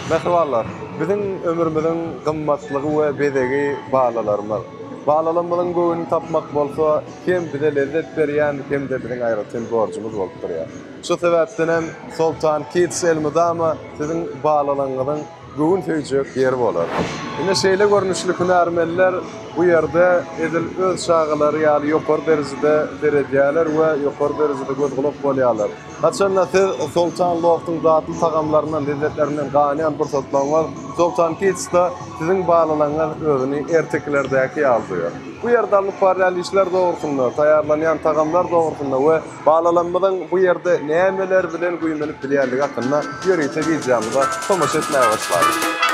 Mähribanlar, biziň ömrümiziň gymmatlygy we bezegi balalarymyz. Balalarymyzyň göwnüni tapmak bolsa hem bize lezzet berýän hem-de biziň aýratyn borjumyz bolup durýar. Şu sebäpden hem Soltan Kids elmydama siziň balalaryňyzyň göwün söýjek ýeri bolar. Ine şeýle görnüşli hünärmenler bu ýerde edil öz çagalary ýaly ýokary derejede seredýärler we ýokary derejede göz-gulak bolýarlar. Haçanda siz Soltan Loftyň datly tagamlaryndan, lezzetlerinden ganýan pursatlaryňyz Soltan Kids-da siziň balalaryňyz özüni ertekilerdäki ýaly duýar. Bu ýerde alnyp barylýan işler dogrusynda, taýýarlanýan tagamlar dogrusynda we balalarymyzyň bu ýerde nämeler bilen güýmenip bilýänligi hakynda ýörite wideomyza tomaşa etmäge başlalyň.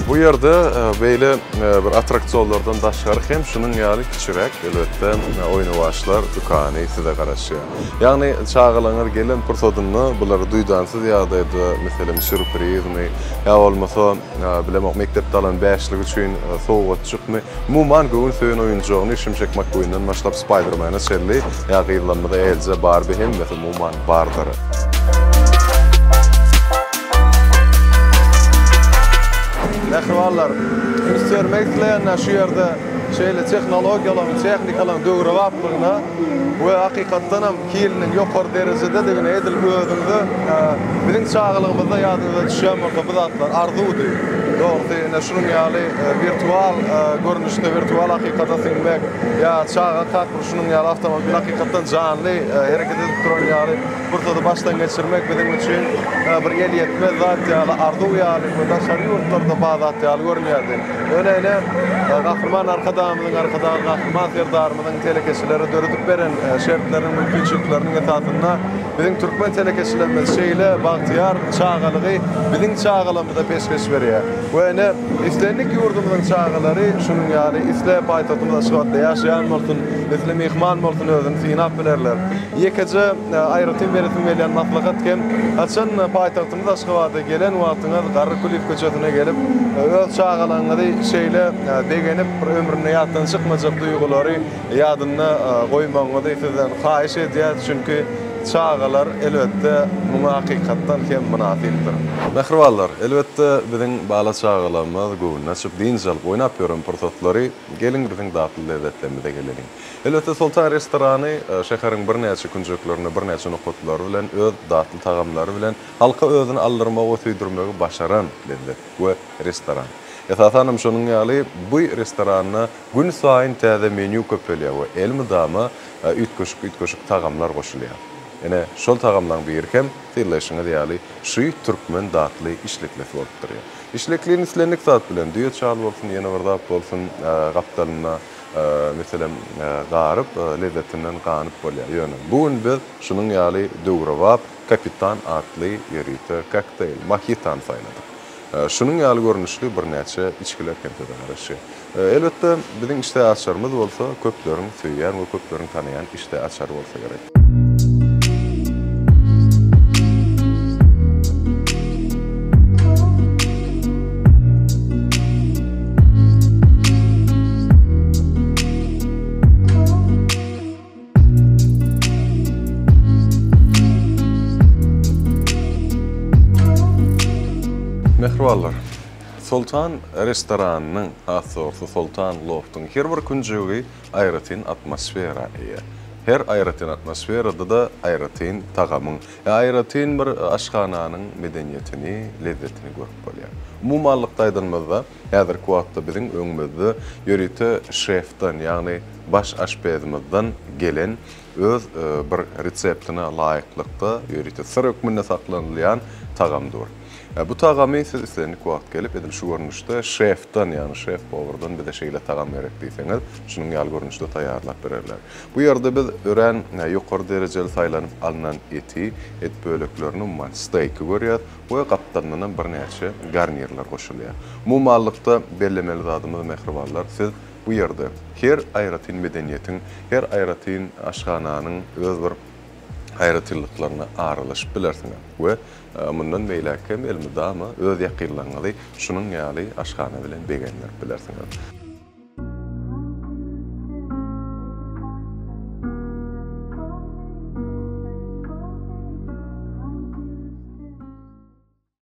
Bu ýerde e, beýle e, bir attraksionlardan daşgary hem şunuň ýaly kiçiräk elbetde e, oýnawaçlar dükany size garaşýar. Ýagny çagalaryňyz gelen pursadynda bulary duýdansyz ýagdaýda, meselem, sýurprizmi ýa bolmasa Bilemok, mekdepde alan bäşligi üçin sowgatjykmy, umuman göwün söýen oýunjagyny Şimşek Makkuinden başlap Spaýdermene çenli, ýa gyzlarymyza Elza, Barbi hemmesi umuman bardyr. Mähribanlar, üns bermek isleýänler şu ýerde şeýle tehnologiýalaryň, tehnikalaryň döwrebaplygyna we hakykatdanam hiliniň ýokary derejededigini edil özüňize biziň çagalygymyzda ýadyňyza düşýän bolsa bu zatlar arzuwdy. Dogrusy ine şunuň ýaly wirtual görnüşde wirtual hakykata siňmek ýa çaga kakly şunuň ýaly awtomobil hakykatdan janly hereket edip duran ýaly pursady başdan geçirmek biziň üçin bir elýetmez zat ýaly arzuw ýaly we daşary ýurtlarda bar zat ýaly görünýärdi. Ýöne ine Gahryman Arkadagymyzyň Arkadagly Gahryman Serdarymyzyň telekeçilere döredip beren şertleriniň, mümkinçilikleriniň esasynda biziň türkmen telekeçilerimiz şeýle bagtyýar çagalygy biziň çagalarymyza peşgeş berýär. We ine, islendik ýurdumyzyň çagalary şunuň ýaly isle paýtagtymyz Aşgabatda ýaşaýan bolsun, isle myhman bolsun özüni synap bilerler. Ýekeje aýratyn beresim gelýän maslahat hem, haçan paýtagtymyz Aşgabada gelen wagtyňyz Garry Kulyýew köçesine gelip, öz çagalaryňyzy şeýle begenip, bir ömründe ýatdan çykmajak duýgulary ýadynda goýmagyňyzy sizden haýyş edýäris, çünki çagalar, elbetde, muňa hakykatdan hem mynasypdyr. Mähribanlar, elbetde, biziň bala-çagalarymyz göwnüni açyp, dynç alyp, oýnap ýören pursatlary, geliň, biziň datly lezzetlerimize geleliň. Elbetde, Soltan restorany şäheriň birnäçe künjeklerinde birnäçe nokatlary bilen, öz datly tagamlary bilen halka özüni aldyrmagy we söýdürmegi başaran lezzet we restoran. Esasanam şonuň ýaly bu restoranda günsaýyn täze menýu köpelýär we elmydama üýtgeşik-üýtgeşik tagamlar goşulýar. Ine, şol tagamlaryň biri hem, synlaýşyňyz ýaly, şu türkmen datly işleklisi bolup durýar. Işleklini islendik zat bilen, düýe çal bolsun, ýene bir zat bolsun, gapdalynda, meselem, garyp, lezzetinden ganyp bolýar. Ýöne bu gün biz şunuň ýaly döwrebap Kapitan atly ýörite kokteýl, mohitany saýladyk. Şunuň ýaly görnüşli birnäçe içgiler hem size garaşýar. Elbetde, biziň işdäaçarymyz bolsa köpleriň söýýän we köpleriň tanaýan işdäaçary bolsa gerek. Mähribanlar, Soltan restoranynyň, has dogrusy Soltan Loftyň her bir künjegi aýratyn atmosfera eýe. Her aýratyn atmosferada-da aýratyn tagamyň, aýratyn bir aşhananyň medeniýetini, lezzetini görüp bolýar. Umumanlykda aýdanymyzda, Häzirki wagtda biziň öňümizde ýörite şefden, ýagny baş aşpezimizden gelen öz bir reseptine laýyklykda ýörite syr hökmünde saklanylýan tagam dur. Bu tagamy siz islendik wagt gelip edil şu görnüşde şefden, ýagny şef powardan bize şeýle tagam gerek diýseňiz, şunuň ýaly görnüşde taýýarlap bererler. Bu ýerde biz örän ýokary derejeli saýlanyp alnan eti, et böleklerini, umuman steýki görýäs. We gapdalyndanam birnäçe garnirler goşulýar. Umumanlykda bellemeli zadymyz mähribanlar siz bu ýerde her aýratyn medeniýetiň, her aýratyn aşhananyň öz bir. aýratynlyklaryna aralaşyp bilersiňiz we mundan beýläk hem elmydama öz ýakynlaryňyzy şunuň ýaly aşhana bilen begendirip bilersiňiz.